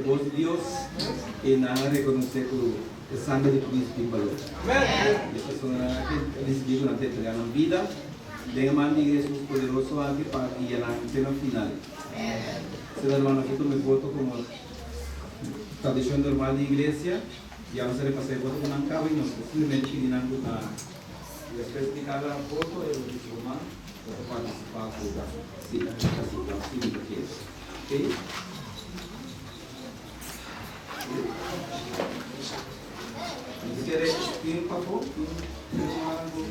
bos di Dios i nan a rekonosé ku e sanger di Cristo tin balor. E personanan aki a disidí ku nan ta entregá nan bida den e man di Hesus poderoso aki pa guia nan te na final. Asina hermano, nos a tuma e voto komo tradishon normal di iglesia i anos a repasá e voto ku nan kaba i nos ta simplemente pidi nan ku ta despues di kada voto e ruman bo ta partisipá ku si ta si si mi ta kere. Oké? Mi ta kere tin pafó? Tin algu?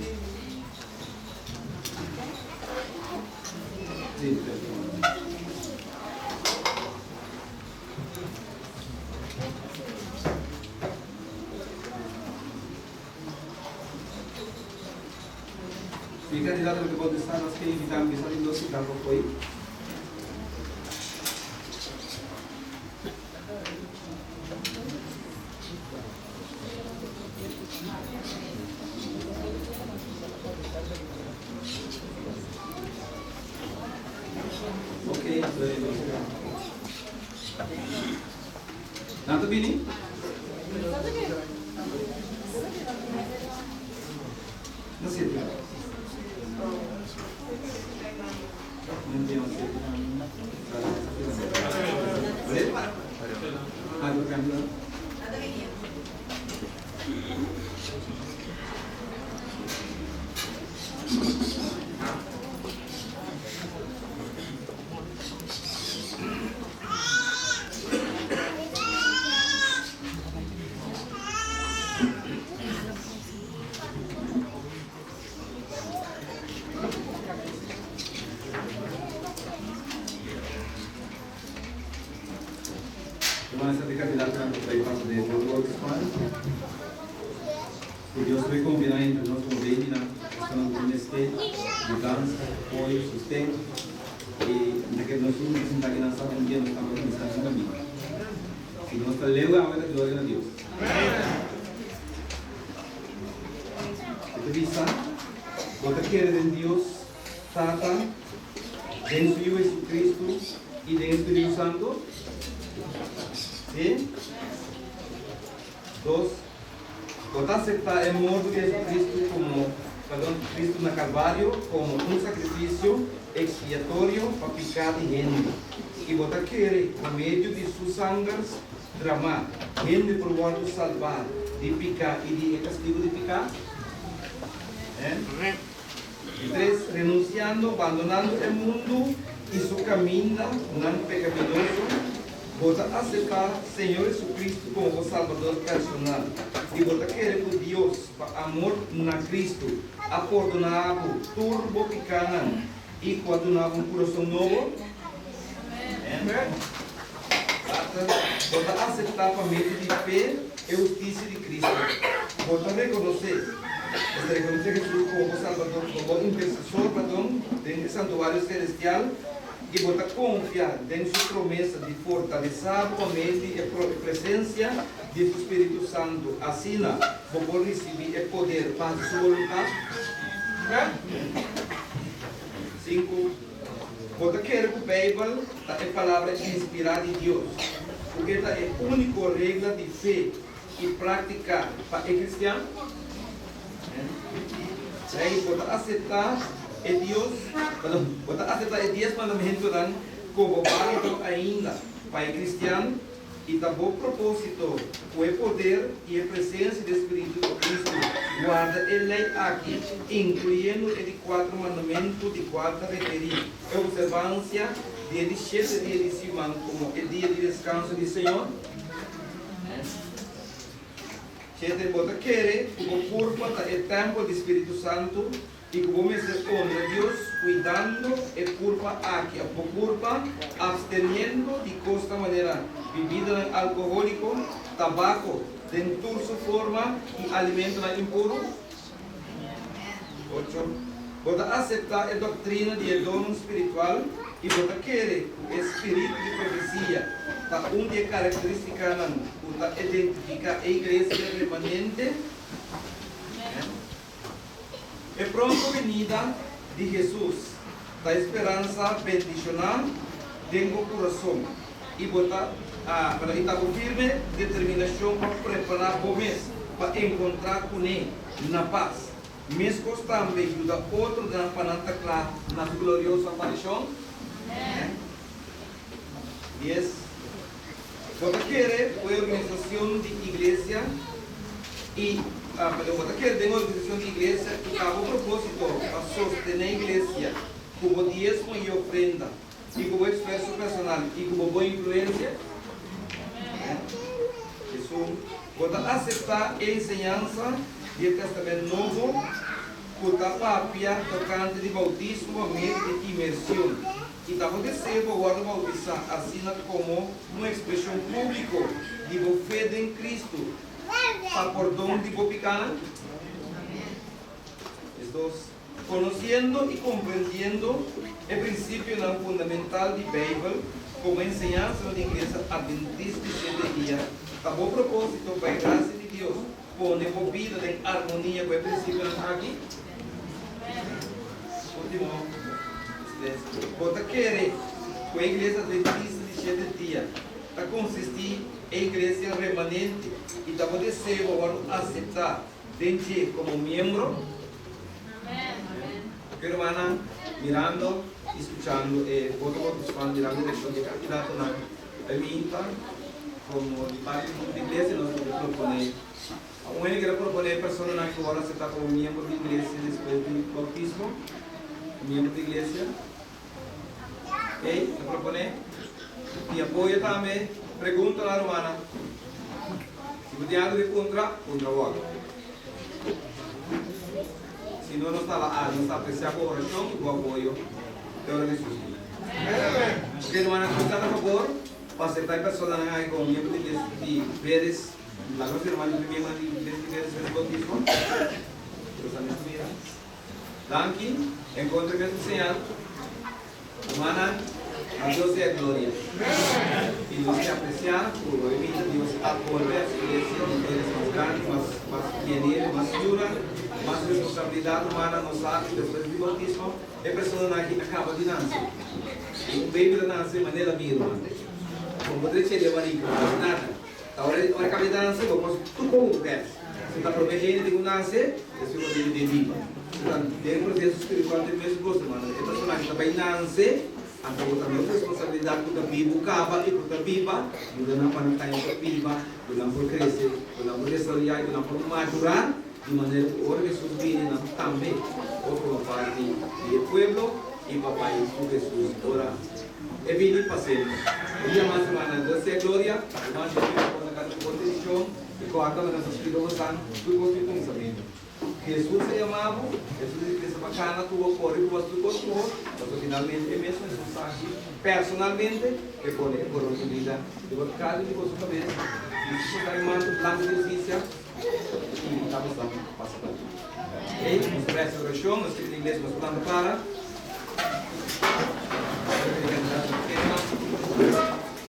Sí, mi ta kere. Si e kandidato lo ke kontestá, nos ke invitá misa di nos siudat pa fo'i. Oké, Nan ta bini? No sirbi. Hermanos, esta candidato ta bai pasa den e workspan. Ku Dios por kombiná entre nos komo babynan, esnan ku mester yudansa, apoyo, sosten. I mi ta kere nos tur mester sinta aki nan sa un dia nos tambe kuminsá den kaminda. Si nos ta leu awe ta gloria na Dios. E ta bisa, Bo ta kere den Dios Tata, den su Yu Jesucristo i den e Spiritu Santo? Sí? Dos, bo ta aseptá e morto di Jesucristo komo, perdon, Cristo na Kalvario komo un sakrifisio ekspiatorio pa piká di hende, i bo ta kere ku medio di su sanger dramá hende por wòrdu salbá di piká i di e kastigu di piká? Amèn. Di tres, renunsiando, bandonando e mundu i su kamindanan pekaminoso, bo ta aseptá Señor Jesucristo komo bo Salbador personal i bo ta kere ku Dios, pa amor na Cristo, a pordoná bo tur bo pikánan i ku a duna bo un kurason nobo? Amèn. Kuater, bo ta aseptá pa medio di fe e hustisia di Cristo. Bo ta rekonosé, bo ta rekonosé Hesus komo bo Salbador, komo bo Intersesor, pardon, den e santuario selestial, i bo ta konfia den Su promesa di fortalesá bo pa medio di e presensia di Su Spiritu Santu. Asina bo por risibí e poder pa hasi Su boluntat. Sinku, Bo ta kere ku Beibel ta e Palabra inspirá di Dios, ku e ta e úniko regla di fe i práktika pa e kristian? Seis, Bo ta aseptá e Dios, perdon, bo ta aseptá e dies mandamentunan komo bálido ainda pa e kristian? I ta bo propósito ku e poder i e presensia di e Spiritu di Kristu warda e lei aki, inkluyendo e di kuater mandamentu di kual ta referí e opservansia di e di shete dia di siman komo e dia di deskanso di Señor? Shete, Bo ta kere ku bo kurpa ta e tèmpel di Spiritu Santu I ku bo mester honra Dios kuidando e kurpa aki, òf bo kurpa, apsteniendo di kosnan manera bibidanan alkohóliko, tabako den tur su forma i alimentonan impuru? Ocho. Bo ta aseptá e doktrina di e donnan spiritual i bo ta kere ku e spiritu di profesia ta un di e karakterístikanan ku ta identifiká e iglesia remanente? E pronto benida di Hesus ta e speransa bendishoná den bo kurason. I bo ta, perdon, i ta bo firme determinashon pa prepará bo mes pa enkontrá kuné na pas, meskos tambe yuda otronan pa nan ta kla na su glorioso aparishon? Dies. Bo ta kere ku e organisashon di iglesia i, perdon, bo ta kere den organisashon di iglesia i ta bo propósito pa sostené iglesia ku bo diesmo i ofrenda? I ku bo esfuerso personal i ku bo bon influensia, Hesus, bo ta aseptá e enseñansa di e Tèstamènt Nobo ku ta papia tokante di boutismo pa medio di imersion, i ta bo deseo pa wòrdu boutisá asina komo un ekspreshon públiko di bo fe den Kristu pa pordon di bo pikánan? Esdos. Konosiendo i komprendiendo e prinsipionan fundamental di Beibel komo enseñansanan di Iglesia Adventist di Shete Dia, ta bo propósito pa e grasia di Dios pone bo bida den armonia ku e prinsipionan aki? Último, bo ta kere ku e Iglesia Adventista di Shete Dia ta konsistí e iglesia remanente i ta bo deseo pa wòrdu aseptá den dje komo miembro? Oke rumannan, mirando i skuchando e voto bautismal, mirando e reakshon di e kandidatonan, e minta komo di parti di grupo di iglesia nos lo por proponé a un hende kere proponé e personanan ku wòrdu aseptá komo miembro di iglesia despues di bautismo, miembro di iglesia. Oke, ta proponé. Tin apoyo tambe. Pregunta na rumannan. Si bo tin algu di puntra, puntra wòrdu. Si no, nos ta la nos ta apresiá bo orashon i bo apoyo te ora Hesus bini. Oke, rumannan, ku ta na fabor pa aseptá e personanan aki komo miembro di Iglesia di Veres, laga nos firma di miembro di Iglesia di Veres despues di boutismo. Dios a mes mira. Danki, enkontra e mesun señal. Rumannan, na Dios sea gloria. I nos ke apresiá ku e bida Dios a bolbe a su iglesia di bienes mas grandi, mas mas pienero, mas yura, mas responsabilidat. Rumannan, nos sa ku despues di boutismo e personanan aki a kaba di nanse. I un baby ta nanse manera mi, ruman. Bo no drecha e barika, nada. Ta ora e kaba di nanse bo por tur komo ku pèrs. Si ta promé hende tin ku nase, despues bo debe den biba. Si ta den proseso spiritual den mes goso, hermano, e persona aki ta bai nanse, anto bo ta nos responsabilidat ku ta bibu kaba i ku ta biba, yuda nan pa nan taña por biba, ku nan por krese, ku nan por desaroyá i ku nan por madurá di manera ku ora Hesus bini nan tambe por forma parti di e pueblo i pa bai ku Hesus ora e bini pa semper. Un dia mas, hermano, Dios sea gloria, hermano, Dios bini pa bo na kada ku bo desishon. I kòrda bo ta splika bo san tur kos di kuminsamentu. Hesus a yama bo, Hesus di trese pa kana ku bo, kore ku bo, hasi tur kos ku bo, pasobra finalmente e mesun Hesus aki personalmente ke pone e korona di bida riba kada un di boso kabes, i si bo ta e manto blanku di hustisia, i ta boso pasa pa dje. Ey, nos ta resa orashon, nos ta pidi iglesia nos por lanta para.